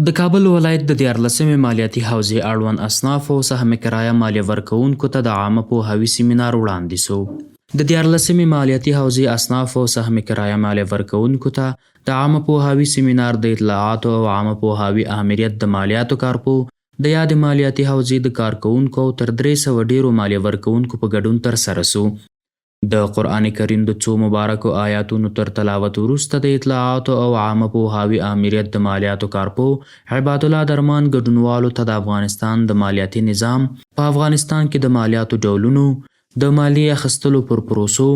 د کابل ولایت د دیارلسمې مالیاتي حوزې اړوند اصنافو او سهم کرایه مالیه ورکوونکو ته د عامه پوهاوي سیمینار وړاندې سو. د دیارلسمې مالیاتي حوزې اصنافو او سهم کرایه مالیه ورکوونکو ته د عامه پوهاوي سیمینار د اطلاعاتو او عامه پوهاوي آمریت د مالیاتو کارپوه، د یادې مالیاتي حوزې د کارکوونکو او تر 300 ډېرو مالیه ورکوونکو په ګډون ترسره سو. د قرآن کریم د څو مبارکو آیاتونو تر تلاوت وروسته د اطلاعاتو او عامه پوهاوي آمریت د مالیاتو کارپوه عبادالله درمان ګډونوالو ته د افغانستان د مالیاتي نظام، په افغانستان کې د مالیاتو ډولونو، د مالیې اخیستلو پر پروسو،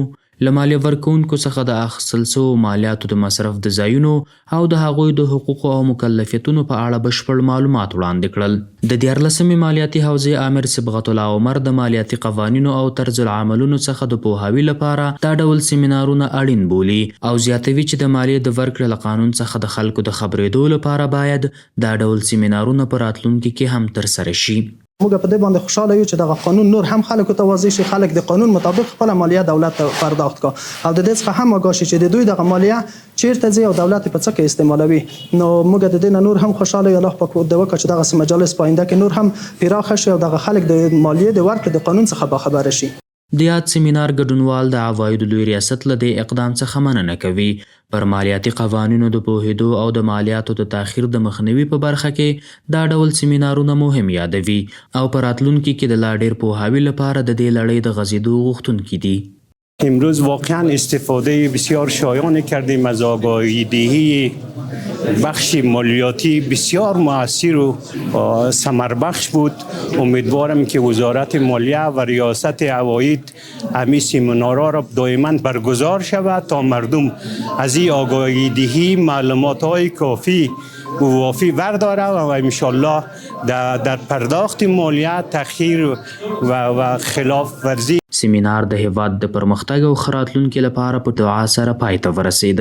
له مالیه ورکوونکو څخه د اخیستل سوو مالیاتو د مصرف د ځایونو او د هغوی د حقوقو او مکلفیتونو په اړه بشپړ معلومات وړاندې کړل. د دیارلسمې مالیاتي حوزې آمر صبغت الله عمر د مالیاتي قوانینو او طرزالعملونو څخه د پوهاوي لپاره دا ډول سیمینارونه اړین بولي او زیاتوي چې د مالیې د ورکړې له قانون څخه د خلکو د خبرېدو لپاره باید دا ډول سیمینارونه په راتلونکي کې هم ترسره شي. موږ په دې باندې خوشاله یو چې دغه قانون نور هم خلکو ته واضح شي، خلک د قانون مطابق خپله مالیه دولت ته پرداخت کا او د دې څخه هم آګاه شي چې د دوی دغه مالیه چیرته ځي او دولت یې په څه کې استعمالوي. نو موږ د دې نه نور هم خوشاله یو، الله پاک دې وکړه چې دغسې مجالس په آینده کې نور هم پراخه شي او دغه خلک د مالیې د ورکړې د قانون څخه باخبره شي. د یاد سیمینار ګډونوال د عوایدو لوی ریاست له دې اقدام څخه مننه کوي، پر مالیاتي قوانینو د پوهېدو او د مالیاتو د تاخیر د مخنیوي په برخه کې دا ډول سیمینارونه مهم یادوي او په راتلونکي کې د لا ډېر پوهاوي لپاره د دې لړۍ د غځېدو غوښتونکي دي. امروز واقعا استفاده بسیار شایان کردیم از آگاهی دهی بخش مالیاتی، بسیار موثر و ثمربخش بود. امیدوارم که وزارت مالیه و ریاست عواید همی سیمینارها را دائما برگزار شود تا مردم از این آگاهی دهی معلومات های کافی و وافی برداره و انشالله در پرداخت مالیه تاخیر و خلاف ورزی. سیمینار د هېواد د پرمختګ او ښه راتلونکي لپاره په دعا سره پای ته ورسېد.